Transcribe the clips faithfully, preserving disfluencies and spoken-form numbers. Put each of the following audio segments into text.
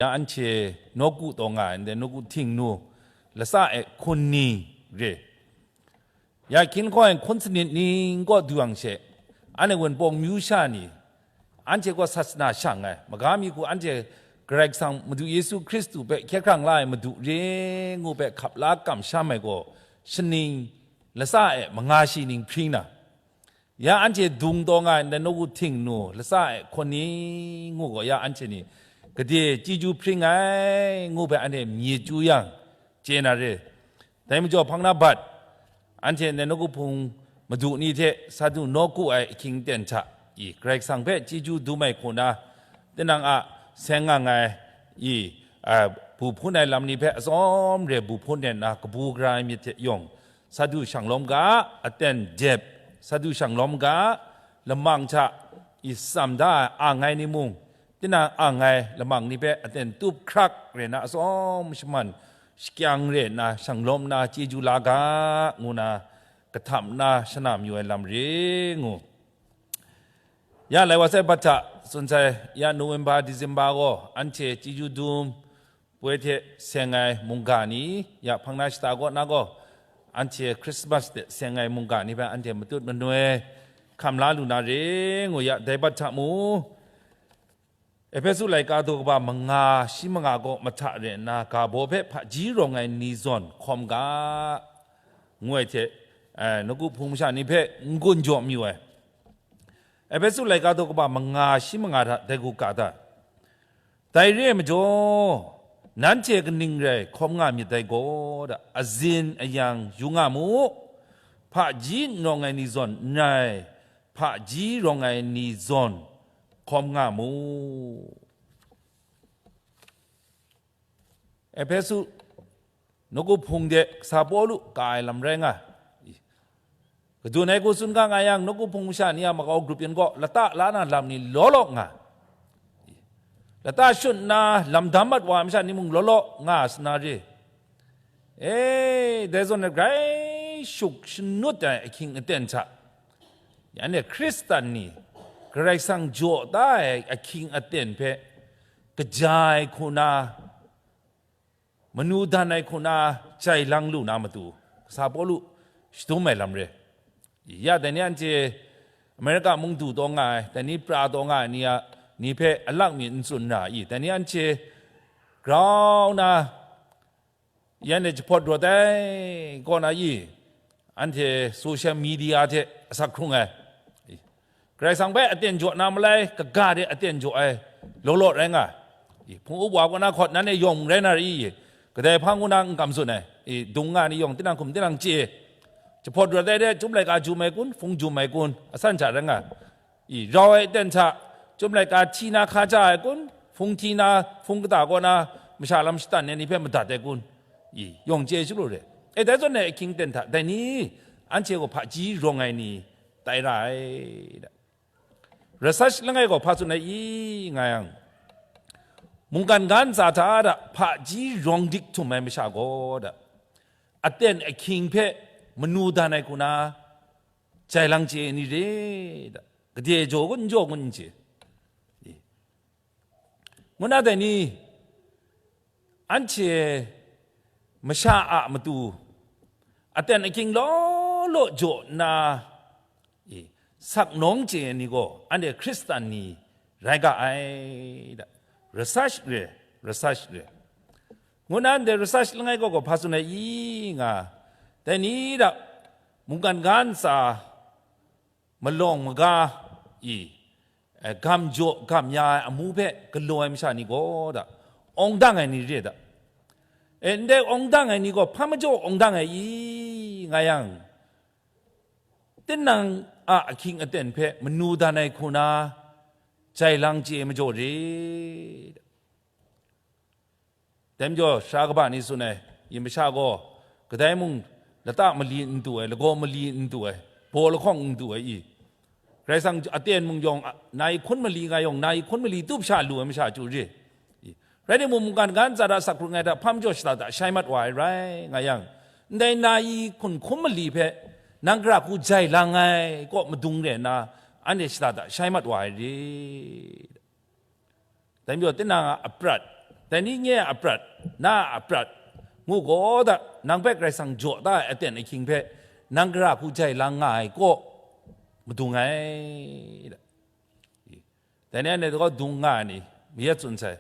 Ya anhte nawku taw nga ai, ndai nawku htingnu, latsa e hkun ni re. Ya hkying hkawng e hkun sanit ni n kaw du yang she, anhte Wunpawng myu sha ni, anhte gaw sasana shang ai, maga mi hku anhte Karai Kasang Madu Yesu Hkristu hpe hkye hkrang la ai Madu re ngu hpe hkap la kamsham ai gaw, shaning latsa e manga shi ning hpring na, ya anhte dung taw nga ai ndai nawku htingnu, latsa e hkun ni ngu gaw, ya anhte ni gade chyeju hpring ai ngu hpe anhte myit chyu yang, chye na re. Dai majaw hpang na bat, anhte ndai nawku hpung madu ni hte sa du nawku ai ahkying aten hta i, Karai Kasang hpe chyeju dum ai hku na, tinang a seng nga ai i, a, bu hpun ai lam ni hpe atsawm re bu hpun nen na kabu gara ai myit hte yawng, sa du shanglawm ga, aten dep, sa du shanglawm ga, lamang hta i tsam da ai ang ai ni mung, tinang ang ai lamang ni hpe aten tup hkrak re na atsawm shaman, shakyang re nna, shanglawm nna, chyeju la ga, ngu na, kahtam nna, shana mayu ai lam re ngu. Ya lai wa sai bat hta, tsun sai, ya November, December gaw, anhte chyeju dum, poi hte seng ai mungga ni, ya hpang na shata kaw na gaw, anhte Christmas hte seng ai mungga ni hpe anhte matut manoi hkam la lu na re ngu ya, dai bat hta mu, Ehpesu laika daw kaba manga shi manga gaw mahta re nna, ga baw hpe hpaji rawng ai ni zawn hkawm ga, ngu ai hte, eh, nawku hpung masha ni hpe n-gun jaw mayu ai. Ehpesu laika daw kaba manga shi manga hta dai gu ka da. Dai re ai majaw, nanhte kaning rai hkawm nga myit dai gaw, da, azin ayang yu nga mu, hpaji n rawng ai ni zawn n rai, hpaji rawng ai ni zawn hkawm nga mu. Ehpesu nawku hpung de kasa Pawlu ka ai lam rai nga. Kadun ai hku tsun ga nga yang, nawku hpung masha ni a makau grup yan gaw lata la na lam ni law law nga. Lata shut nna lam dam mat wa ai masha ni mung law law nga sa na re. E, dai zawn na grai shuk shanut ai ahkying aten hta, yan e Hkristan ni Karai Kasang jaw da ai ahkying aten hpe kaja ai hku na, manu dan ai hku na jai lang lu na matu, kasa Pawlu shadum ai lam re. Ya, dai ni anhte America mung du taw nga ai, dai ni pra taw nga ai ni a, ni hpe alak mi n tsun ra i, dai ni anhte grau na, yan e jahpawt rawt ai kaw na i, anhte social media hte asak hkrung ai, Karai Kasang hpe aten jaw na malai, kaga de aten jaw ai law law rai nga. I, hpung up wa kaw na hkawt nan e yawng rai na ri i, kadai hpang kaw na n kam tsun ai, i, dung nga ni yawng tinang hkum tinang chye, jahpawt rawt ai de, Chyum laika jum ai kun, hpung jum ai kun, asan hta rai nga. I, rau ai aten hta, Chyum laika hti na hka ja ai kun, hpung hti na, hpung kata kaw na, masha lam shatan ai ni hpe madat ai kun, i, yawng chye chyalu re. E, dai zawn ai ahkying aten hta, dai ni, anhte gaw hpaji rawng ai ni, tai ra ai, da. Research langai gaw hpa tsun ai i, nga yang, mungkan ga ntsa hta da hpaji rawng dik htum ai masha gaw da, aten ahkying hpe manu dan ai hku na, jai lang chye ai ni re da, gade jaw kun, n jaw kun n chye. Ngu na dai ni, anhte masha a matu aten ahkying law law jaw nna, e, sak nawng chye ai ni gaw anhte Hkristan ni rai ga ai, da. Research re, research re. Ngu na ndai research langai gaw gaw hpa tsun ai i nga, dai ni da, mungkan ga ntsa malawng maga i, eh, gam jaw gam ya ai amu hpe galaw ai masha ni gaw da, awng dang ai ni re da. E, ndai awng dang ai ni gaw hpa majaw awng dang ai i, nga yang, tinang a ahkying aten hpe manu dan ai hku na, jai lang chye majaw re da. Dai majaw, sara kaba ni tsun ai, yin masha gaw, kadai mung lata mali n du ai, lagaw mali n du ai, baw lahkawng n du ai i, Karai Kasang aten mung yawng, a, nai hkun mali nga yawng, nai hkun mali tup sha lu ai masha chyu re. I, rai timung, mungkan ga ntsa hta sak hkrung ai hta hpa majaw shada da shai mat wa ai rai nga yang, ndai nai hkun hkum mali hpe nang gara hku jai lang ai kaw madung re nna, anhte shada da shai mat wa ai re. Dai majaw, tinang a aprat, Dai ni nye a aprat, na a aprat, ngu gaw da, nang hpe Karai Kasang jaw da ai aten ahkying hpe, nang gara hku jai lang nga ai kaw, madung ai. Dai ni anhte gaw dung nga ai ni, mayat tsun sai.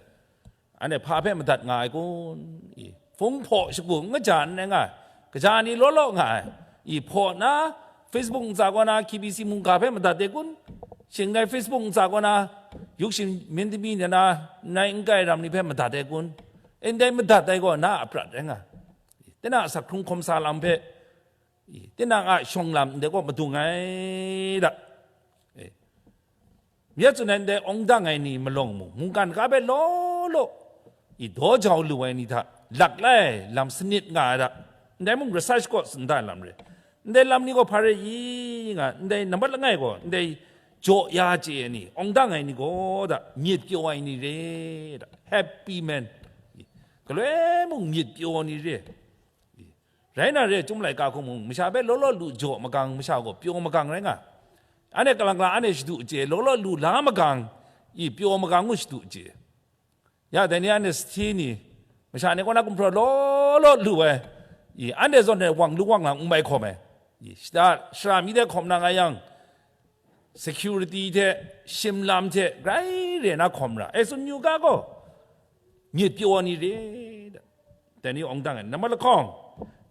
Anhte hpa hpe madat nga ai kun? I, hpung hpaw shagu n kaja n rai nga ai. Kaja ni law law nga ai. I, hpaw na, Facebook ntsa kaw na, K B C mungga hpe madat ai kun? Shing dai Facebook ntsa kaw na, yuk shin myit dumi na na, nai n kai ram ni hpe madat ai kun? E, ndai madat ai gaw na a aprat rai nga ai. Tinang a asak hkrung hkawm sa lam hpe, i, tinang a shawng lam ndai gaw madung ai da. E. Myat tsun ai ndai awng dang ai ni malawng mung, mungkan ga hpe law law, i, daw jau lu ai ni hta lak lai lam sanit nga ai da. Ndai mung research kaw tsun da ai lam re. Ndai lam ni gaw hpa re i nga, ndai nambat langai gaw, ndai jaw ya chye ai ni, awng dang ai ni gaw da, myit pyaw ai ni re da, happy man. Galoi mung myit pyaw ai ni re. Rai na re, Chyum laika hku mung, masha hpe law law lu jaw magang masha gaw pyaw magang rai nga. Anhte kalang kalang anhte shadu chye, law law lu la magang, i, pyaw magang ngu shadu chye. Ya, dai ni anhte sahti ni, masha ni kaw na gumhpraw law law lu ai, i, anhte zawn e wang lu wang lang n bai hkawm ai. I, shada, shara mi de hkawm na nga yang, security hte, shim lam hte, grai re na hkawm ra. E, tsun yu ga gaw, myit pyaw ai ni re da. Dai ni awng dang ai. Nambat lahkawng,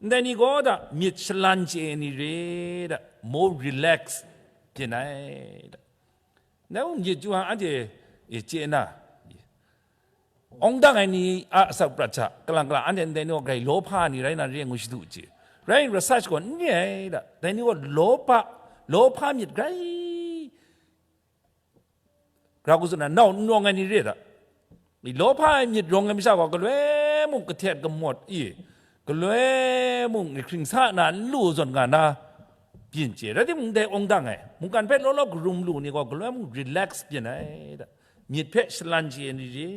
ndai ni gaw da, myit shalan chye ai ni re da. More relax byin ai da. Ndai mung myit chyu hkang anhte e chye na, awng dang ai ni a asak prat hta, kalang kalang anhte ndai ni gaw grai lawhpa ai ni rai na re ngu shadu chye. Rai research gaw n re ai da. Dai ni gaw lawhpa, lawhpa myit grai, gara hku tsun na, nau n rawng ai ni re da. Lawhpa ai myit rawng ai masha gaw galoi mung kahtet kamawt i, galoi mung hkring sa na n lu zawn nga na, byin chye. Rai timung, dai awng dang ai, mungkan hpe law law karum lu ni gaw galoi mung relax byin ai da. Myit hpe shalan chye ai ni re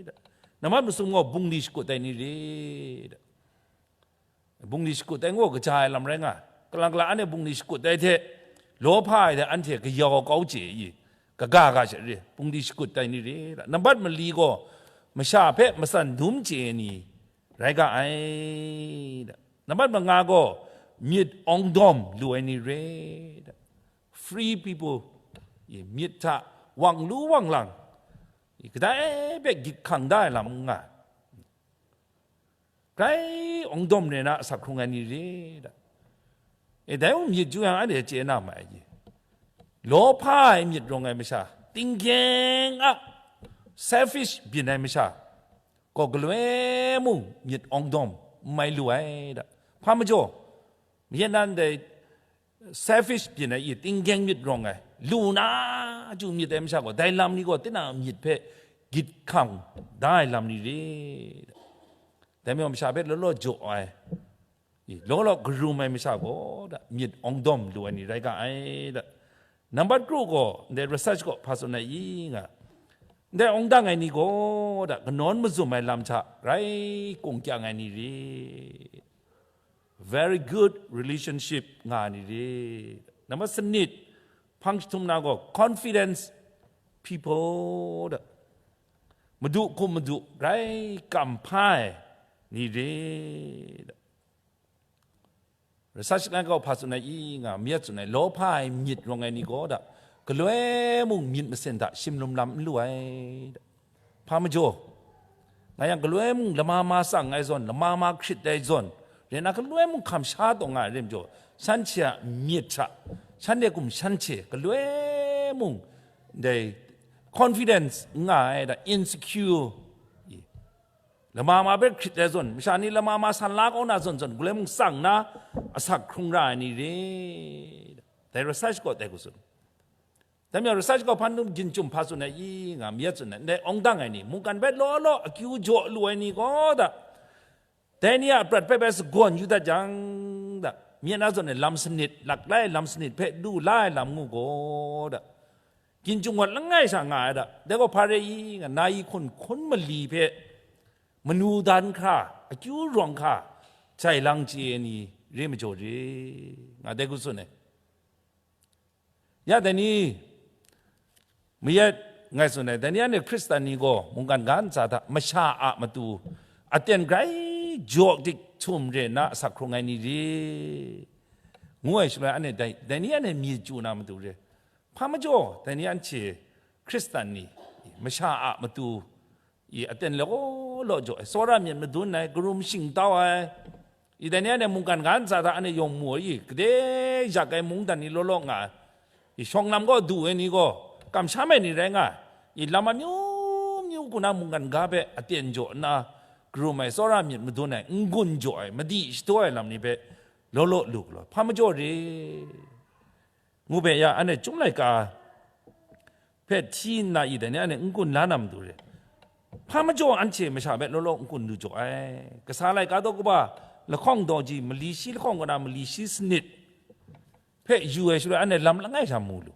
da. Nambat masum gaw bungli shakut ai ni re da. Bungli shakut ai ngu kaja ai lam rai nga. Kalang kalang anhte bungli shakut ai hte, lawhpa ai hte anhte kayau kau chye i, kaga ga sha re, bungli shakut ai ni re da. Nambat mali gaw masha hpe matsan dum chye ai ni rai ga ai da. Nambat manga gaw myit awng dawm lu ai ni re da. Free people, i, myit hta wang lu wang lang, i, kadai hpe gyit hkang da ai lam n nga. Grai awng dawm re na asak hkrung ai ni re da. E, dai mung myit chyu yang anhte chye na ma ai ni? Lawhpa ai myit rawng ai masha, tinggyeng a selfish byin ai masha gaw galoi mung myit awng dawm n mai lu ai da. Hpa majaw, mayat na ndai selfish byin ai i, tinggyeng myit rawng ai, lu na chyu myit ai masha gaw, dai lam ni gaw tinang a myit hpe gyit hkang da ai lam ni re da. Dai majaw masha hpe law law jaw ai, i, law law karum ai masha gaw da, myit awng dawm lu ai ni rai ga ai da. Nambat kru gaw, ndai research gaw hpa tsun ai i nga, ndai awng dang ai ni gaw da, kanawn mazum ai lam hta grai kung kyang ai ni re. Very good relationship nga ai ni re. Nambat sanit, hpang jahtum na gaw confidence people da. Madu hkum madu grai kam hpa ai ni re da. Research langai gaw hpa tsun ai i nga, mayat tsun ai, lawhpa ai myit rawng ai ni gaw da, galoi mung myit masin hta shim lum lam n lu ai da. Hpa majaw, nga yang galoi mung lama ma tsang ai zawn, lama ma hkrit ai zawn, rai na galoi mung hkam sha taw nga ai re majaw, shanhte a myit hta, shanhte hkum shanhte galoi mung dai confidence n nga ai da, insecure, i, lama ma hpe hkrit ai zawn, masha ni lama ma san la kau na zawn zawn, galoi mung tsang na asak hkrung ra ai ni re da. Dai research gaw dai hku tsun. Dai majaw research gaw hpan dum gyin chyum hpa tsun ai i nga, mayat tsun ai, ndai awng dang ai ni, mungkan hpe law law akyu jaw lu ai ni gaw da, dai ni a prat hpe bai sagawn yu dat jang da, myit na zawn ai lam sanit, lak lai lam sanit hpe lu la ai lam ngu gaw da, gyin chyum wat langai sha nga ai da. Dai gaw hpa re i nga, na i hkun hkun mali hpe manu dan hkra, akyu rawng hkra, jai lang chye ai ni re majaw re, nga dai hku tsun ai. Ya dai ni, mayat Ngai tsun ai, dai ni anhte Hkristan ni gaw mungkan ga ntsa hta masha a matu aten grai jaw dik htum re nna asak hkrung ai ni re, ngu ai shaloi, anhte dai, dai ni anhte myit chyu na matu re. Hpa majaw, dai ni anhte Hkristan ni masha a matu i aten law law jaw ai, tsawra myit madun ai, karum shingtau ai, i dai ni anhte mungkan ga ntsa hta anhte yawng mu ai, i gade yak ai mungdan ni law law nga ai, i shawng lam gaw du ai ni gaw, kamsham ai ni rai nga ai, i lam amyu myu hku na mungkan ga hpe aten jaw nna, karum ai, tsawra myit madun ai, n-gun jaw ai, madi shadaw ai lam ni hpe law law lu galaw, hpa majaw re. Ngu hpe ya, anhte Chyum laika hpe hti nna i dai ni anhte n-gun la na matu re. Hpa majaw anhte masha hpe law law n-gun lu jaw ai. Kasa laika daw kaba lahkawng daw ji, mali shi lahkawng kaw na mali shi sanit hpe yu ai shaloi, anhte lam langai sha mu lu.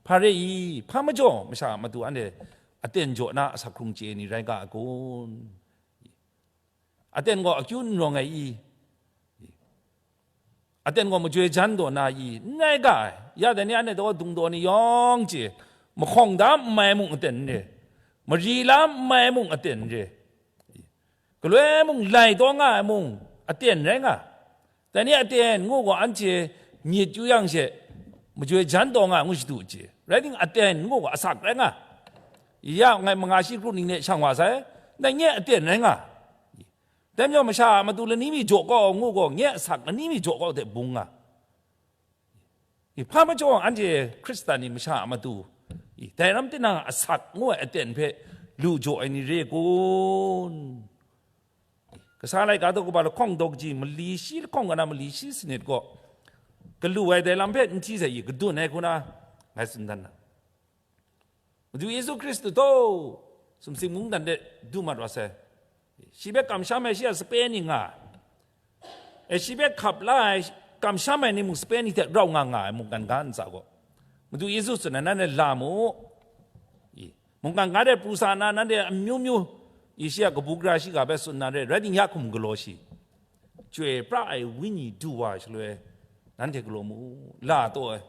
Hpa re i, hpa majaw masha a matu anhte aten jaw na asak hkrung chye ni rai ga ai kun? Aten gaw akyu n rawng ai i? Aten gaw majoi jan taw na i? N rai ga ai. Ya dai ni anhte taw dung daw ni yawng chye, mahkawng da n mai mung aten n re, mari la n mai mung aten n re, galoi mung lai taw nga ai mung aten rai nga. Dai ni aten ngu gaw, anhte myit chyu yang she, majoi jan taw nga ngu shadu chye. Rai timung, aten ngu gaw, asak rai nga. Ya, ngai manga shi kru ning hte shang wa sai, dai nye aten rai nga. Dai majaw, masha a matu lani mi jaw kau ngu gaw, nye asak lani mi jaw kau hte bung nga. I hpa majaw, anhte Hkristan ni masha a matu, i dai ram tinang asak ngu ai aten hpe lu jaw ai ni re kun? Kasa laika daw kaba lahkawng daw kaji, mali shi lahkawng kaw na mali shi sanit gaw, galu ai dai lam hpe n hti sai i, kadun ai hku na ngai tsun dan na. Madu Yesu Hkristu taw, sumsing mungdan de du mat wa sai. Shi hpe kamsham ai shi a sape ni nga ai. E, shi hpe hkap la ai, kamsham ai ni mung sape ni hte rau nga nga ai mungkan ga ntsa gaw, Madu Yesu tsun ai, nanhte la mu. I, mungkan ga de pru sa nna, nanhte amyu myu, i, shi a kabu gara shiga hpe tsun na re, rai timung, ya hkum galaw shi. Chyoi pra ai Wenyi du wa ai shaloi, nanhte galaw mu, la taw ai.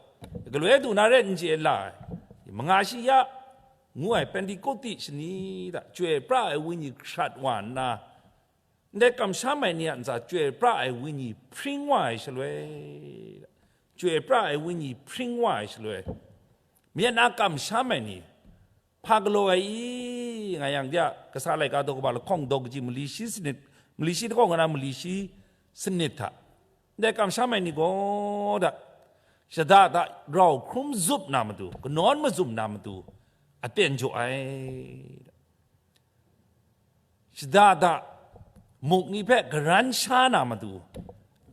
Galoi du na re n chye la ai. Manga shi ya ngu ai Pentekote shani hta chyoi pra ai Wenyi hkrat wa nna, ndai kamsham ai ni a ntsa chyoi pra ai Wenyi hpring wa ai shaloi, chyoi pra ai Wenyi hpring wa ai shaloi, myen a kamsham ai ni, hpa galaw ai i, nga yang de a, kasa laika daw kaba lahkawng daw kaji mali shi sanit, mali shi lahkawng kaw na mali shi sanit hta, ndai kamsham ai ni gaw da, shada da rau hkrum zup na matu, kanawn mazum na matu, aten jaw ai. Shada da muk ni hpe garan sha na matu,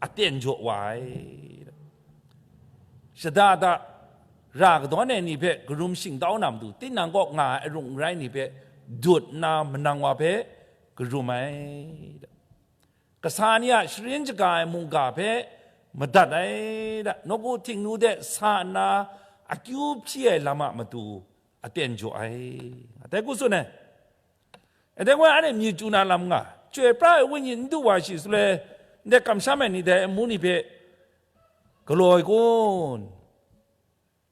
aten jaw wa ai. Shada da ra kadawn ai ni hpe karum shingtau na matu, tinang kaw nga ai arung arai ni hpe dut nna manang wa hpe karum ai. Kasa ni a sharin shaga ai mungga hpe madat ai, nawku htingnu de sa nna akyu hpyi ai lam a matu aten jaw ai, nga dai hku tsun ai. Dai gaw, anhte myit chyu na lam nga, chyoi pra ai Wenyi n du wa shi shaloi, ndai kamsham ai ni dai amu ni hpe galaw ai kun?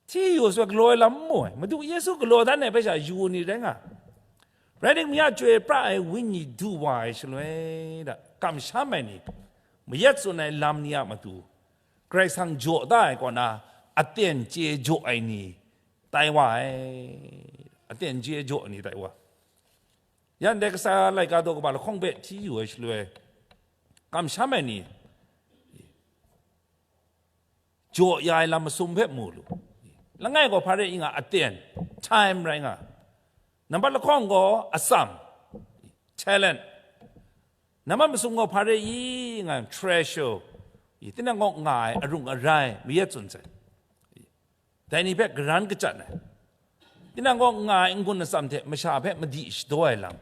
Hti yu shaloi galaw ai lam n mu ai. Madu Yesu galaw dan ai hpe sha yu ni rai nga. Rai timung, ya chyoi pra ai Wenyi du wa ai shaloi, da, kamsham ai ni, mayat tsun ai lam ni a matu, Karai Kasang jaw da ai kaw na, aten chye jaw ai ni tai wa ai. Aten chye jaw ai ni tai wa. Ya ndai kasa laika daw kaba lahkawng hpe hti yu ai shaloi, kamsham ai ni, jaw ya ai lam masum hpe mu lu. Langai gaw hpa rai i nga, aten, time rai nga. Nambat lahkawng gaw atsam, talent. Nambat masum gaw hpa rai i nga, treasure. Tinang kaw nga ai arung arai, mayat tsun sai. Dai ni hpe garan kachyan ai. Tinang kaw nga ai n-gun atsam hte masha hpe madi shadaw ai lam,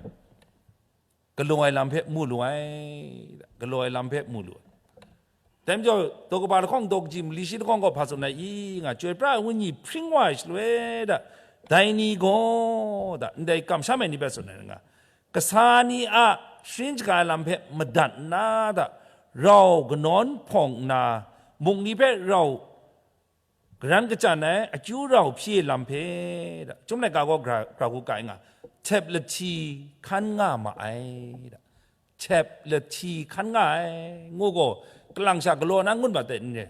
galaw ai lam hpe mu lu ai, galaw ai lam hpe mu lu ai. Dai majaw, daw kaba lahkawng daw kaji mali shi lahkawng gaw hpa tsun ai i nga, chyoi pra ai Wenyi hpring wa ai shaloi da, dai ni gaw da, ndai kamsham ai ni hpe tsun ai nga, kasa ni a sharin shaga ai lam hpe madat nna da, rau kanawn hpawng nna, muk ni hpe rau Karan kachyan ai akyu rau hpyi ai lam hpe, da, Chyum laika gaw gra, gra hku kai nga, htep lahti hkan nga ma ai, da. Htep lahti hkan nga ai, ngu gaw, kalang sha galaw na ngut ma teng n re.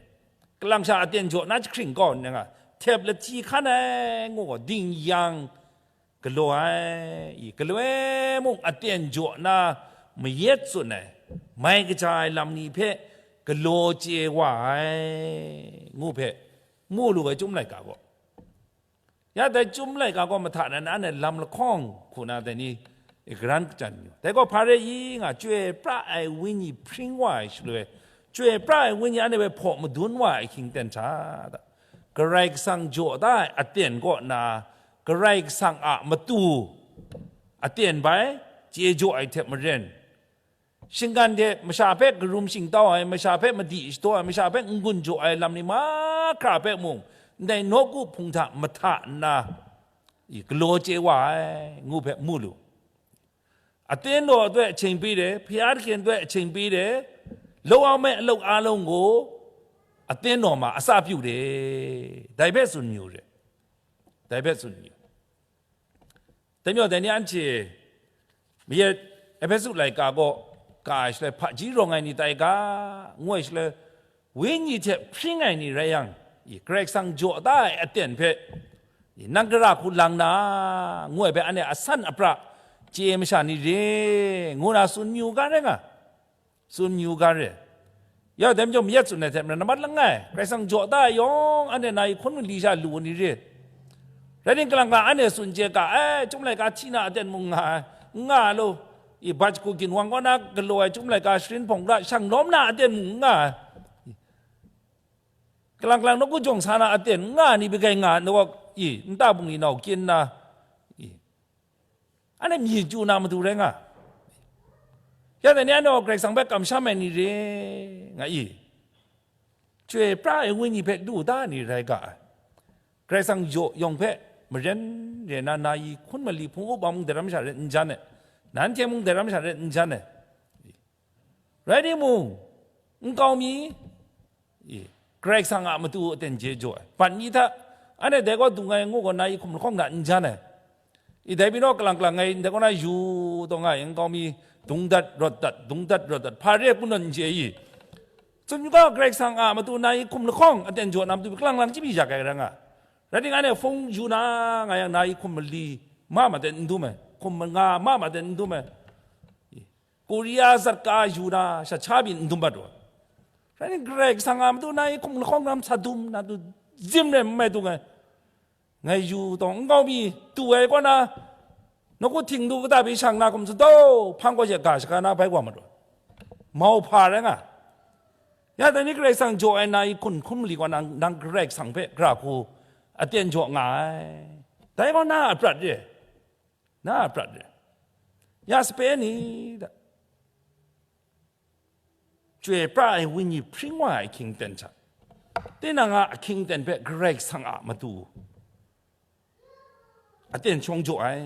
Kalang sha aten jaw na jahkring kau n nga, htep lahti hkan ai, ngu gaw, ding yang, galaw ai, i, galaw ai mung aten jaw na mayat tsun ai, mai kaja ai lam ni hpe galaw chye wa ai, ngu hpe mu lu ai Chyum laika gaw. Ya dai Chyum laika gaw mahta nan anhte lam lahkawng hku na dai ni, i, karan kachyan yu. Dai gaw hpa rai i nga, chyoi pra ai wenyi hpring wa ai shaloi, chyoi pra ai wenyi anhte hpe hpaw madun wa ai ahkying ten hta, da. Karai Kasang jaw da ai aten kaw na, Karai Kasang a matu aten bai chye jaw ai hte maren, shinggan hte masha hpe karum shingtau ai, masha hpe madi shadaw ai, masha hpe n-gun jaw ai lam ni mahkra hpe mung, ndai nawku hpung hta mahta nna, i, galaw chye wa ai, ngu hpe mu lu. Aten daw ahtoi ahkying pyi de, hpya hkyen ahtoi ahkying pyi de, lou a me alou a lou gaw, aten daw ma asa pyu de, dai hpe tsun yu re. Dai hpe tsun yu. Dai majaw, dai ni anhte mayat Ehpesu laika gaw ka ai shaloi, hpaji rawng ai ni tai ga, ngu ai shaloi, wenyi hte hpring ai ni rai yang, i, Karai Kasang jaw da ai aten hpe, i, nang gara hku lang na, ngu ai hpe anhte asan apra chye masha ni re, ngu na tsun yu ga rai nga, tsun yu ga re. Ya dai majaw mayat tsun ai hte maren, nambat langai, Karai Kasang jaw da ai yawng, anhte na i hkun mali sha lu ni re. Rai timung, kalang kalang anhte tsun chye ga, ai, Chyum laika hti na aten mung nga ai, n nga ai law, i, bat shagu ginwang kaw na galaw ai Chyum laika sharin hpawng hta shang lawm na aten mung n nga ai. Kalang kalang nawku jawng sa na aten n nga ai ni bai kai nga ai, nau, i, nta bungli nau kyin na, i, anhte myi chyu na matu rai nga. Ya dai ni anhte gaw Karai Kasang hpe kamsham ai ni re nga i, chyoi pra ai wenyi hpe lu da ai ni rai ga ai. Karai Kasang jaw yawng hpe maren re na, na i hkun mali hpung up wa mung dai ram sha ret n jan ai, nanhte mung dai ram sha ret n jan ai. Rai timung, nkau mi, i, Karai Kasang a matu aten chye jaw ai, bat mi hta, anhte dai kaw dung ai ngu gaw, na i hkum lahkawng hta n jan ai. I, dai pyi naw, kalang kalang ngai ndai kaw na yu taw nga ai, nkau mi, dung dat rawt dat, dung dat rawt dat, hpa re ai hku nawn n chye i? Tsun yu ga, Karai Kasang a matu na i hkum lahkawng aten jaw na matu kalang lang chyip yak ai rai nga. Rai timung, anhte hpung yu na nga yang, na i hkum mali ma ma ten n dum ai, hkum manga ma ma ten n dum ai. Korea zatka yu na sha cha byin n dum bat wa. Rai nna, Karai Kasang a matu na i hkum lahkawng lam sa dum na tu, zim rai n mai tung ai. Ngai yu taw, nkau mi tu ai kaw na, nawku htingnu kata hpe shang na hkum sa dau, hpang kaw she ga shaga na bai wa mat wa. Mau hpa rai nga. Ya dai ni Karai Kasang jaw ai na i hkum hkun mali kaw na, nang Karai Kasang hpe gara hku aten jaw nga ai. Dai gaw na a prat re. Na a prat re. Ya sape ni da. Chyoi pra ai wenyi hpring wa ai ahkying ten hta, tinang a ahkying ten hpe Karai Kasang a matu aten shawng jaw ai.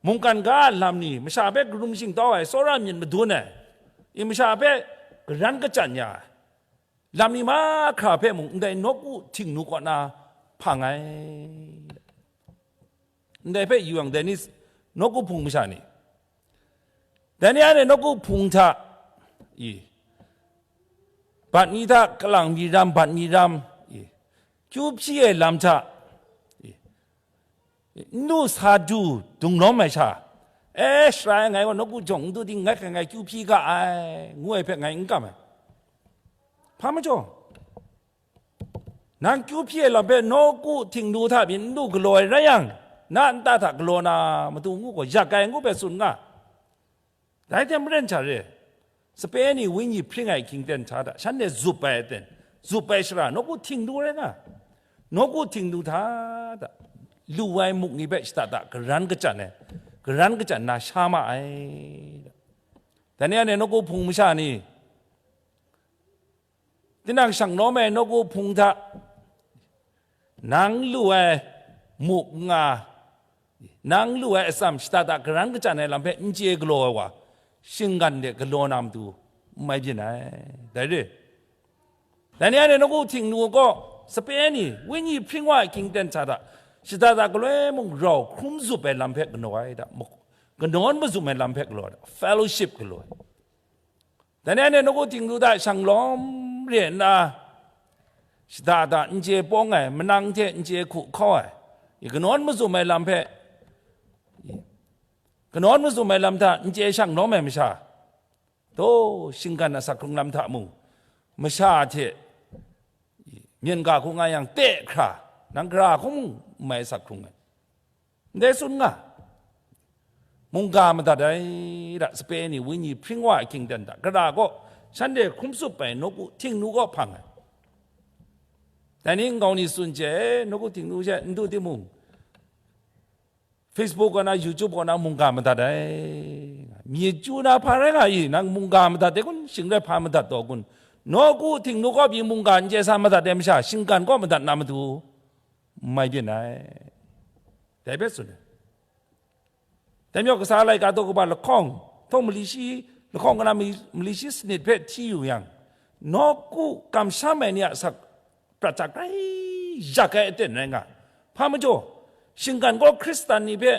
Mungkan ga a lam ni, masha hpe karum shingtau ai, tsawra myit madun ai, i masha hpe karan kachyan ya ai, lam ni mahkra hpe mung ndai nawku htingnu kaw na hpang ai. Ndai hpe yu yang, dai ni nawku hpung masha ni, dai ni anhte nawku hpung hta, i, bat mi hta, kalang mi ram, bat mi ram, i, kyu hpyi ai lam hta, i, n lu sa du dung lawm ai sha, e, sara e, ngai gaw nawku jawng n du ting, ngai hkrai ngai kyu hpyi ga ai, ngu ai hpe ngai n kam ai. Hpa majaw, nang kyu hpyi ai lam hpe nawku htingnu hta byin n lu galaw ai rai yang, na nta hta galaw na matu ngu gaw, yak ai ngu hpe tsun nga. Dai hte maren hta re, sape ni wenyi hpring ai ahkying ten hta hta, shanhte zup ai aten, zup ai shara, nawku htingnu rai nga, nawku htingnu hta hta, lu ai muk ni hpe shada da karan kachyan ai, karan kachyan na sha ma ai. Dai ni anhte nawku hpung masha ni, tinang shang lawm ai nawku hpung hta, nang lu ai muk nga, nang lu ai atsam shada da karan kachyan ai lam hpe n chye galaw ai wa, shinggan de galaw na matu n mai byin ai. Dai re, Dai ni anhte nawku Htingnu gaw sape ni, wenyi hpring wa ai hkying ten hta hta, shada da galoi mung rau hkrum zup ai lam hpe galaw ai hta, kanawn mazum ai lam hpe galaw ai hta, fellowship galaw ai. Dai ni anhte nawku Htingnu hta shang lawm re nna, shada da n chye pawng ai, manang hte n chye hku hkau ai, kanawn mazum ai lam hpe, kanawn mazum ai lam hta n chye shang lawm ai masha, taw, shinggan asak hkrung lam hta mung, masha hte myen ga hku nga yang te hkra, nang gara hkung mung n mai asak hkrung ai. Ndai tsun nga, mungga madat ai hta, sape ni, wenyi hpring wa ai hkying ten hta, gara gaw shanhte hkrum zup ai nawku Htingnu kaw hpang ai. Dai ni nkau ni tsun chye, nawku Htingnu she n du timung, Facebook kaw na, YouTube kaw na mungga madat ai. Myit chyu na hpa rai nga i, nang mungga madat de kun, shing rai hpa madat taw kun? Nawku Htingnu kaw pyi mungga n chye sa madat ai masha, shinggan kaw madat na matu, n mai byin ai. Dai hpe tsun ai. Dai majaw, kasa laika daw kaba lahkawng, htawng mali shi, lahkawng kana mali, mali shi sanit hpe hti yu yang, nawku kamsham ai ni a asak prat hta grai yak ai aten rai nga. Hpa majaw, shinggan gaw Hkristan ni hpe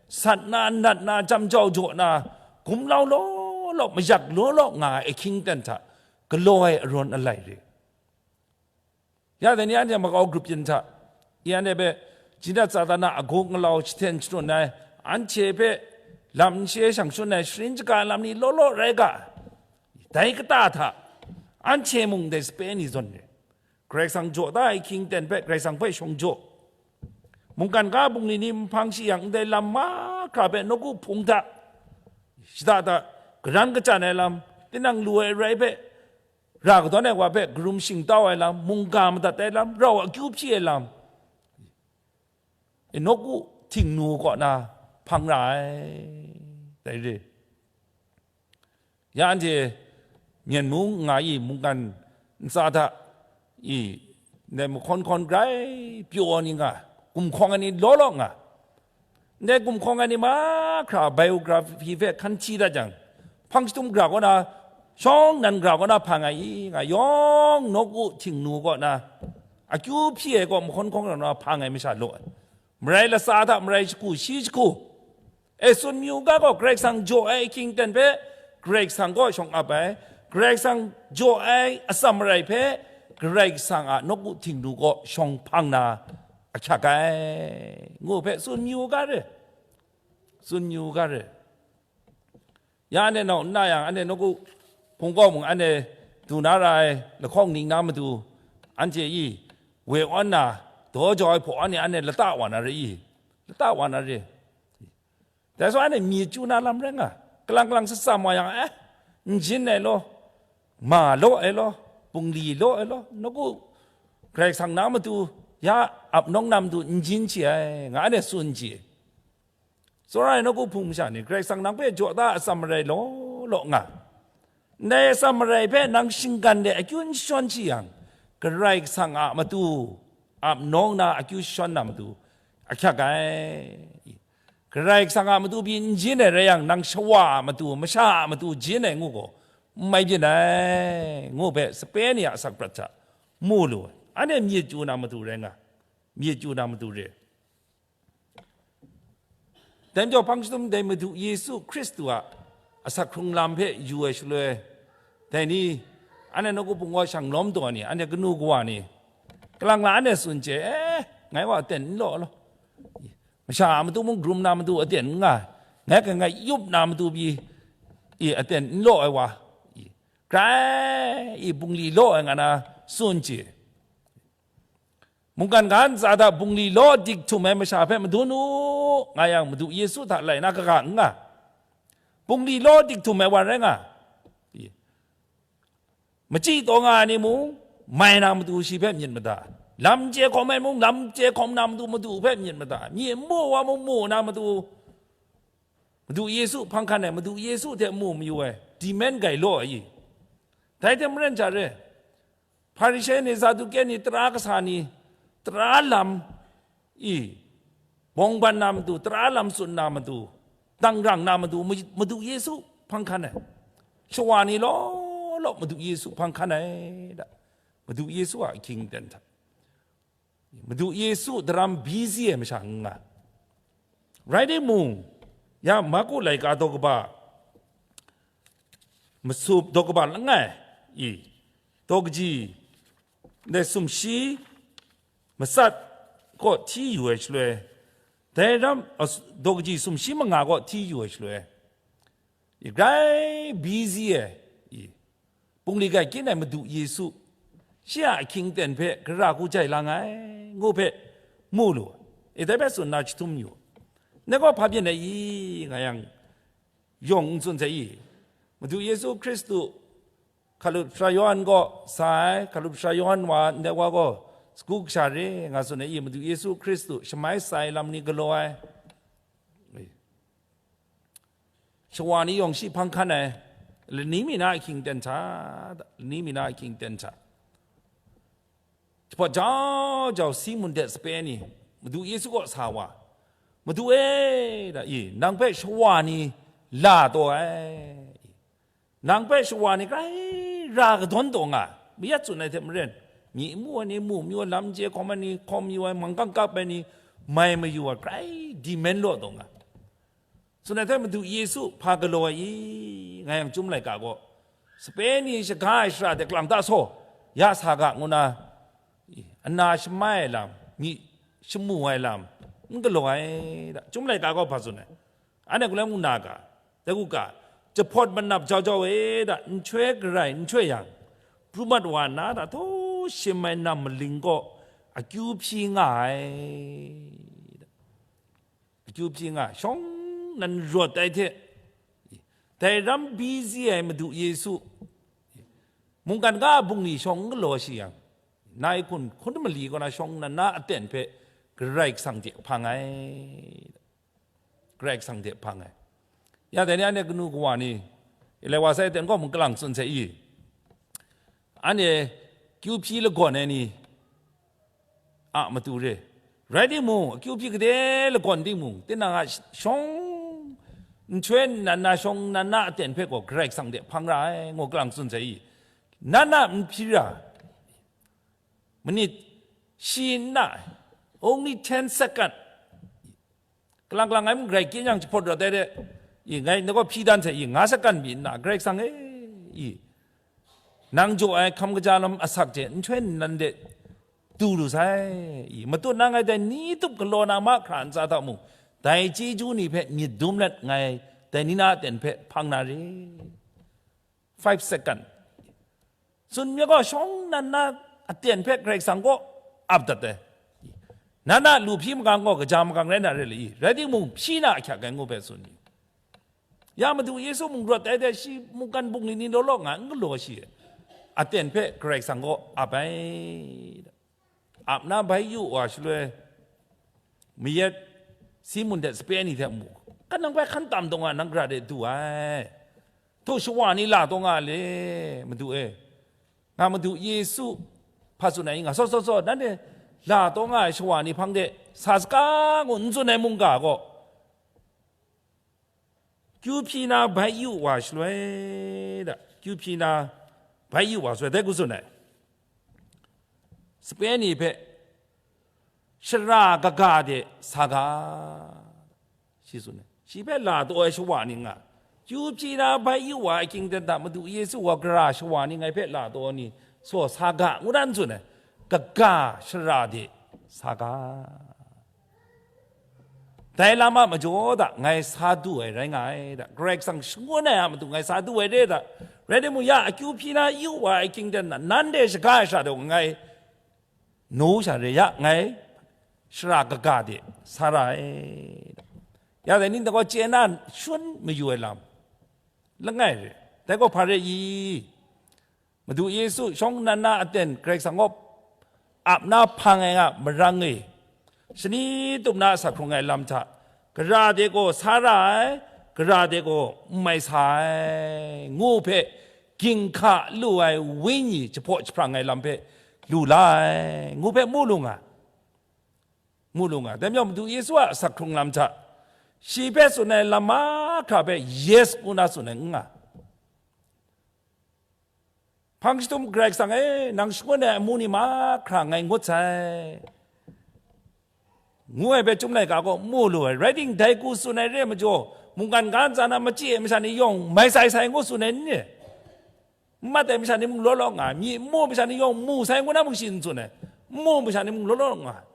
sat na, nat na, jam jau jaw na, gumlau law law, mayak law law nga ai ahkying ten hta galaw ai arawn alai re. Ya dai ni anhte makau grup yin hta, i anhte hpe Jinat Satan a agu ngalau jahten shangun ai, anhte hpe lam n she shang shangun ai, sharin shaga ai lam ni law law rai ga, dai kata hta, anhte mung dai sape ni zawn re. Karai Kasang jaw da ai hkying ten hpe Karai Kasang hpe shawng jaw. Mungkan ga bungli ni nhpang shi yang, ndai lam mahkra hpe nawku hpung hta, shada da, garan kachyan ai lam, tinang lu ai rai hpe, ra kadawn ai wa hpe karum shingtau ai lam, mungga madat ai lam, rau akyu hpyi ai lam, e, nawku Htingnu kaw na hpang ra ai, dai re. Ya anhte Myen mung nga i, mungkan ntsa hta i, ndai mahkawn hkawn grai pyaw ni nga, gumhkawng ai ni law law nga, ndai gumhkawng ai ni mahkra biography hpe hkan hti dat jang, hpang jahtum gara kaw na, shawng nnan gara kaw na hpang ai i nga, yawng nawku Htingnu kaw na, akyu hpyi ai kaw mahkawn hkawn gara na hpang ai masha law ai. Marai latsa hta marai jahku shi jahku, e, tsun mayu ga gaw, Karai Kasang jaw ai ahkying ten hpe Karai Kasang kaw shawng ap ai, Karai Kasang jaw ai atsam marai hpe Karai Kasang a nawku Htingnu kaw shawng hpang na ahkyak ai, ngu hpe tsun mayu ga re, tsun mayu ga re. Ya anhte nau n na yang, anhte nawku hpung kaw mung, anhte du na ra ai lahkawng ning na matu, anhte i we awn na, daw jau ai hpaw anhte, anhte lata wa na re i, lata wa na re. Dai sa anhte myit chyu na lam rai nga, kalang kalang shatsam wa yang, eh, n jin ai law, ma law ai law, bungli law ai law, nawku Karai Kasang na matu, ya ap nawng na matu n jin chye ai, nga anhte tsun chye. Tsawra ai nawku hpung masha ni, Karai Kasang nang hpe jaw da atsam marai law law nga, ndai atsam marai hpe nang shinggan de akyu n jashawn shi yang, Karai Kasang a matu ap nawng na akyu jashawn na matu ahkyak ai. Karai Kasang a matu pyi n jin ai rai yang, nang shawa a matu, masha a matu jin ai ngu gaw, n mai byin ai, ngu hpe sape ni a asak prat hta mu lu ai. Anhte myit chyu na matu rai nga, myit chyu na matu re. Dai majaw, hpang jahtum dai Madu Yesu Hkristu a asak hkrung lam hpe yu ai shaloi, dai ni, anhte nawku hpung wa shang lawm taw ai ni, anhte kanu kawa ni, kalang la anhte tsun chye, eh, ngai wa aten n law law, masha a matu mung karum na matu aten n nga, ngai hkrai ngai yup na matu pyi i aten n law ai wa, i, grai i bungli law ai nga na tsun chye. Mungkan ga ntsa hta bungli law dik htum ai masha hpe madun u, nga yang Madu Yesu hta lai na kaga n nga. Bungli law dik htum ai wa rai nga. Machyi taw nga ai ni mung, mai na matu shi hpe myit mada. Lam chye hkawm ai mung, lam chye hkawm na matu, matu hpe myit mada. Myi n mu wa mung, mu na matu, Madu Yesu hpang hkan ai, Madu Yesu hte mu mayu ai, demand gai law ai i. Dai hte maren sha re, Hparishe ni, Saduke ni, tara kasa ni, tara lam i, bawng ban na matu, tara lam tsun na matu, dangrang na matu, Madu Yesu hpang hkan ai. Shawa ni law law Madu Yesu hpang hkan ai da. Madu Yesu a ahkying aten hta. Madu Yesu daram busy ai masha n nga. Rai timung, ya Marku laika daw kaba, masup daw kaba langai, i, daw kaji, ndai sumshi matsat kaw hti yu ai shaloi, dai ram, a, daw kaji sumshi manga kaw hti yu ai shaloi, i, grai busy ai, i, bungli gai kyin ai Madu Yesu, shi a ahkying aten hpe gara hku jai lang ai, ngu hpe mu lu, e, dai hpe tsun na jahtum yu. Ngai gaw hpa byin ai i, nga yang, yawng n tsun sai i, Madu Yesu Hkristu, Hkalup Sara Yawhan gaw sa ai, Hkalup Sara Yawhan wa ndai wa gaw sagu kasha re, nga tsun ai i, Madu Yesu Hkristu shamai sa ai lam ni galaw ai. Shawa ni yawng shi hpang hkan ai, lani mi na ahkying aten hta, lani mi na ahkying aten hta. Jahpawt jau jau si mun de sape ni, Madu Yesu kaw sa wa, Madu e, da, i, nang hpe shawa ni la taw ai, i, nang hpe shawa ni grai ra kadawn taw nga, mayat tsun ai hte maren, myi mu ai ni mu mayu ai, lam je hkawm ai ni hkawm mayu ai, manggang kap ai ni mai mayu ai, grai demand law taw nga. Tsun ai hte Madu Yesu hpa galaw ai i, nga yang Chyum laika gaw, sape ni shaga ai shara de kalang ta saw, ya sa ga, ngu na, i, ana shamai ai lam, myi shamu ai lam, n galaw ai da. Chyum laika gaw hpa tsun ai? Anhte galoi mung na ga, dai kuga, jahpawt manap jau jau e da, nhtoi garai nhtoi yang, pru mat wa na da, htaw shim ai nam maling kaw akyu hpyi nga ai da. Akyu hpyi nga, shawng nnan rawt ai hte, dai ram busy ai Madu Yesu, mungkan ga a bungli shawng n galaw shi yang, nai hkun hkun mali kaw na shawng nnan na aten hpe Karai Kasang hte hpang ai, Karai Kasang hte hpang ai. Ya dai ni anhte kanu kawa ni, ilai wa sai aten gaw mung kalang tsun sai i, anhte kyu hpyi lagawn ai ni, a matu re. Rai timung, akyu hpyi kade lagawn timung, tinang a shawng nhtoi nnan na shawng nnan na aten hpe gaw Karai Kasang de hpang ra ai, ngu kalang tsun sai i, nan a n hpyi ra, minit shi nna, only ten second, kalang kalang ai mung rai kyin yang jahpawt rawt ai de, i, ngai ngai gaw hpyi dan sai i, nga sakan mi nna, Karai Kasang e, i, nang jaw ai hkam kaja lam asak hte nhtoi nnan de du lu sai, i, matut na ngai dai ni tup galaw na mahkra ntsa hta mung, dai chyeju ni hpe myit dum let ngai dai ni na aten hpe hpang na re. Five second. Tsun myit gaw shawng nnan na aten hpe Karai Kasang kaw ap dat ai. Nan a lu hpyi makang gaw kaja makang rai na re le i, rai timung hpyi na ahkyak ai ngu hpe tsun myit. Ya Madu Yesu mung rawt ai hte shi mungkan bungli ni law law nga n galaw shi, aten hpe Karai Kasang kaw ap ai. Ap na bai yu wa shaloi, mayat Simun hte sape ni hte mu, "Kanang bai hkan tam taw nga, nang gara de du ai. Htaw shawa ni la taw nga le, Madu e." Nga Madu Yesu hpa tsun ai, nga, "Saw, saw, saw, nanhte la taw nga ai shawa ni hpang de sa saga," ngu n tsun ai mungga gaw, kyu hpyi na bai yu wa shaloi da, kyu hpyi na bai yu wa shaloi, dai hku tsun ai, sape ni hpe, "Shara kaga de sa ga," shi tsun ai. Shi hpe la taw ai shawa ni nga, kyu hpyi na bai yu wa ai hkying ten hta Madu Yesu wa gara shawa ni ngai hpe la taw ni, saw sa ga, ngu dan tsun ai. Kaga shara de sa ga. Dai lam a majaw da ngai sa du ai rai nga ai da, Karai Kasang shangun ai a matu ngai sa du ai re da. Rai timung, ya akyu hpyi na yu wa ai hkying ten na, nanhte shaga ai shara de ngai nu sha re ya, ngai shara kaga de sa ra ai da. Ya dai ni nta gaw chye na shun mayu ai lam langai re. Dai gaw hpa re i? Madu Yesu shawng nnan na aten Karai Kasang gaw ap na hpang ai nga marang e, shani tup na asak hkrung ai lam hta, gara de gaw sa ra ai, gara de gaw n mai sa ai, ngu hpe ginhka lu ai wenyi jahpaw jahprang ai lam hpe lu la ai, ngu hpe mu lu nga, mu lu nga. Dai majaw Madu Yesu a asak hkrung lam hta, shi hpe tsun ai lam mahkra hpe yes ngu na tsun ai n nga. Hpang jahtum Karai Kasang e, nang shangun ai amu ni mahkra ngai ngut sai, ngu ai hpe Chyum laika gaw mu lu ai. Rai timung, dai hku tsun ai re ai majaw, mungkan ga ntsa na machye ai masha ni yawng mai sai sai ngu tsun ai n ni? N mat ai masha ni mung law law nga ai, myi n mu ai masha ni yawng mu sai ngu na mung shi n tsun ai, n mu ai masha ni mung law law nga ai.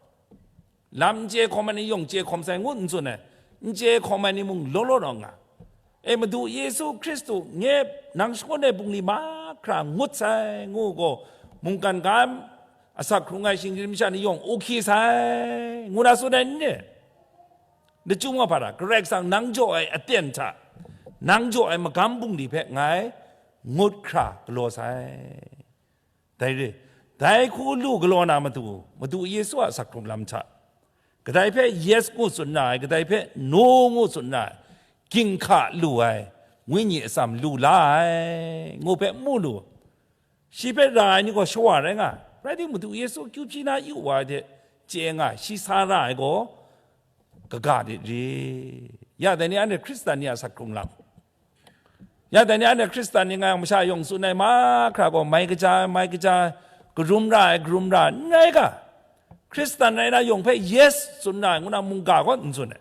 Lam n chye hkawm ai ni yawng chye hkawm sai ngu n tsun ai, n chye hkawm ai ni mung law law law nga. E, Madu Yesu Hkristu nye nang shangun ai bungli mahkra ngut sai ngu gaw, mungkan ga asak hkrung ai shinggyim masha ni yawng u hkyi sai ngu na tsun ai n ni? Lachyum wa hpa ra, Karai Kasang nang jaw ai aten hta, nang jaw ai magam bungli hpe ngai ngut hkra galaw sai. Dai re, dai hku lu galaw na matu, Madu Yesu a asak hkrung lam hta, kadai hpe yes ngu tsun na ai, kadai hpe no ngu tsun na ai, ginhka lu ai, Wenyi atsam lu la ai, ngu hpe mu lu. Shi hpe ra ai ni gaw shawa rai nga ai. Rai timung, Madu Yesu akyu hpyi na yu wa ai hte chye nga ai, shi sa ra ai gaw kaga de re. Ya dai ni anhte Hkristan ni a asak hkrung lam, ya dai ni anhte Hkristan ni nga yang masha yawng tsun ai mahkra gaw mai kaja ai, mai kaja ai, karum ra ai, karum ra ai, n rai ga, Hkristan rai na yawng hpe yes tsun ra ai ngu na mungga gaw n tsun ai.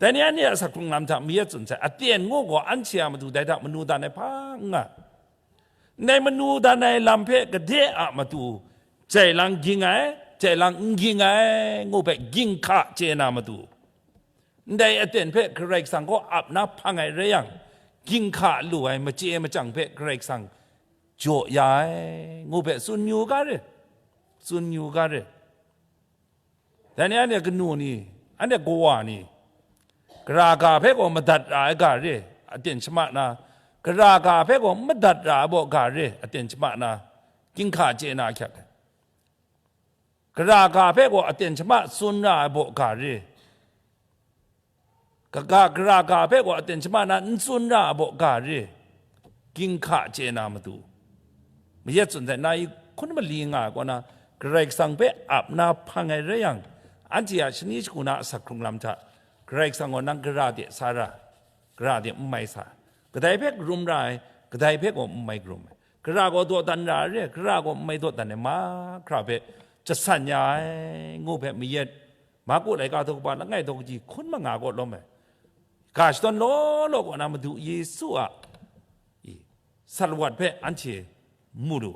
Dai ni anhte a asak hkrung lam hta mayat tsun sai, aten ngu gaw anhte a matu dai hta manu dan ai hpa n nga. Ndai manu dan ai lam hpe gade a matu, jai lang ging ai, jai lang n ging ai, ngu hpe ginhka chye na matu, ndai aten hpe Karai Kasang gaw ap na hpang ai rai yang, ginhka lu ai machye machyang hpe Karai Kasang jaw ya ai, ngu hpe tsun yu ga re, tsun yu ga re. Dai ni anhte kanu ni, anhte kawa ni, gara ga hpe gaw madat ra ai ga re, aten shama na, gara ga hpe gaw madat ra ai baw ga re, aten shama na, ginhka chye na ahkyak ai. Gara ga hpe gaw aten shama tsun ra ai baw ga re, kaga gara ga hpe gaw aten shama na n tsun ra ai baw ga re, ginhka chye na matu, mayat tsun sai, na i hkun mali nga ai kaw na, Karai Kasang hpe ap na hpang ai rai yang, anhte a shani shagu na asak hkrung lam hta, Karai Kasang gaw nang gara de sa ra, gara de n mai sa, kadai hpe karum ra ai, kadai hpe gaw n mai karum ai, gara gaw dawdan ra ai re, gara gaw n mai dawdan ai mahkra hpe jasan ya ai, ngu hpe mayat Marku laika daw kaba langai daw kaji hkun manga kaw lawm ai, ga shadawn law law kaw na Madu Yesu a, i, salawat hpe anhte mu lu.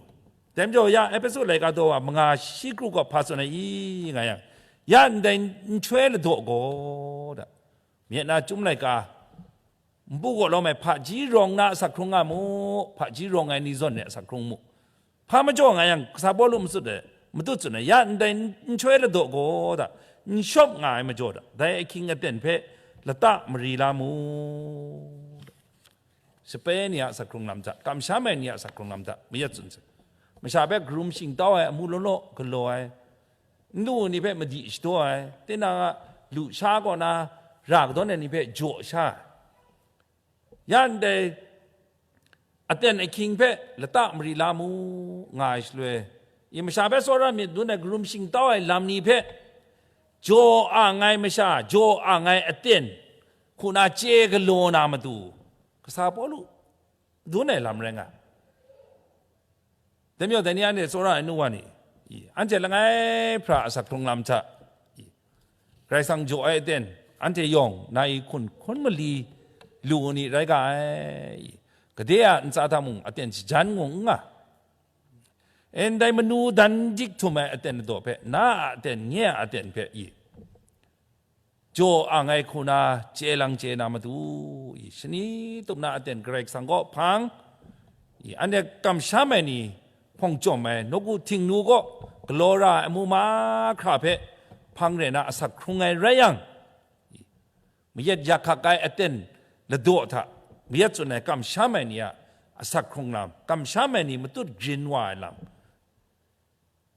Dai majaw, ya Ehpesu laika daw wa manga shi kru gaw hpa tsun ai i, nga yang, ya ndai nhtoi ladaw gaw, da, myit na Chyum laika, npu gaw lawm ai, hpaji rawng na asak hkrung nga mu, hpaji rawng ai ni zawn e asak hkrung mu. Hpa majaw nga yang, kasa Pawlu matut ai, matut tsun ai, ya ndai nhtoi ladaw gaw, da, n shawp nga ai majaw, da, dai ahkying aten hpe lata mari la mu. Sape ni a asak hkrung lam hta, kamsham ai ni a asak hkrung lam hta, mayat tsun sai. Masha hpe karum shingtau ai amu law law galaw ai, nlu ni hpe madi shadaw ai, tinang a lusha kaw na ra kadawn ai ni hpe jaw sha ai, ya ndai aten ahkying hpe lata mari la mu, nga ai shaloi, i, masha hpe tsawra myit dun ai karum shingtau ai lam ni hpe jaw ang ai masha, jaw ang ai aten hku na chye galaw na matu, kasa Pawlu dun ai lam rai nga. Dai majaw, dai ni anhte tsawra ai nu wa ni, i, anhte langai hpra asak hkrung lam hta, i, Karai Kasang jaw ai aten, anhte yawng na i hkun hkun mali lu ni rai ga ai, i, gade a ntsa hta mung aten shajan ngu n nga. E, ndai manu dan dik htum ai aten ladaw hpe, na a aten, nye a aten hpe, i, jaw ang ai hku na chye lang chye na matu, i, shani tup na aten Karai Kasang kaw hpang, i, anhte kamsham ai ni hpawng chyawm ai, nawku htingnu kaw galaw ra ai amu mahkra hpe hpang re na asak hkrung ai rai yang, i, mayat yak hkak ai aten ladaw hta mayat tsun ai kamsham ai ni a asak hkrung lam, kamsham ai ni matut grin wa ai lam,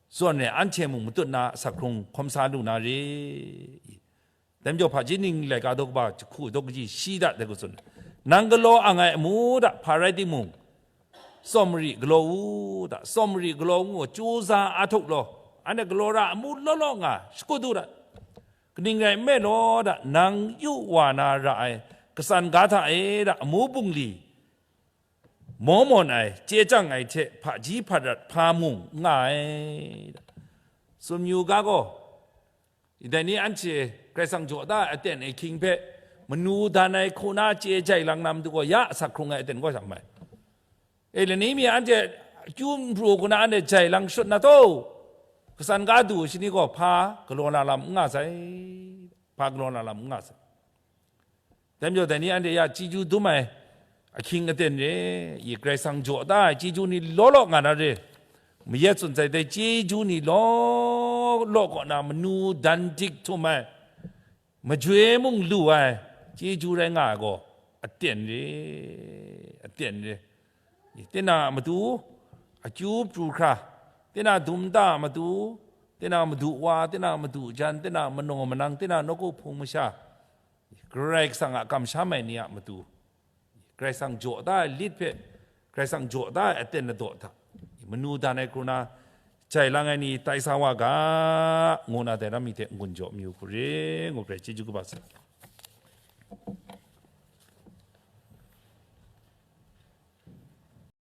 zawn e anhte mung matut na asak hkrung hkawm sa lu na re. Dai majaw, hpaji ning laika daw kaba jahku daw kaji shi da, dai hku tsun, nang galaw ang ai amu da hpa rai timung, tsawmari galaw u da, tsawmari galaw ngu, chyu za a htuk law, anhte galaw ra amu law law nga, shakut u da. Kaning rai nme law da, nang yu wa na ra ai katsan ga hta e da, amu bungli maw mawn ai, chye chyang ai hte hpaji hparat hpa mung n nga ai. Tsun yu ga gaw, dai ni anhte Karai Kasang jaw da ai aten e ahkying hpe manu dan ai hku na chye jai lang na matu gaw ya asak hkrung ai aten kau sha mai. E, lani mi anhte akyu n pru hku na anhte jai lang shut na taw, kasan ka du shani gaw hpa galaw na lam n nga sai, hpa galaw na lam n nga sai. Dai majaw dai ni anhte ya chyeju dum ai ahkying aten re, i Karai Kasang jaw da ai chyeju ni law law nga na re, mayat tsun sai dai chyeju ni law law kaw na manu dan dik htum ai, majoi mung lu ai chyeju rai nga ai gaw aten re, aten re. Tinang a matu akyu pru hkra, tinang a dum nta a matu, tinang a madu wa, tinang a madu jan, tinang a manaw manang, tinang a nawku hpung masha, Karai Kasang a kamsham ai ni a matu, Karai Kasang jaw da ai lit hpe, Karai Kasang jaw da ai aten ladaw hta, manu dan ai hku na jai lang ai ni tai sa wa ga, ngu na dai ram mi hte n-gun jaw mayu hku re, ngu hkre chyeju kaba sa.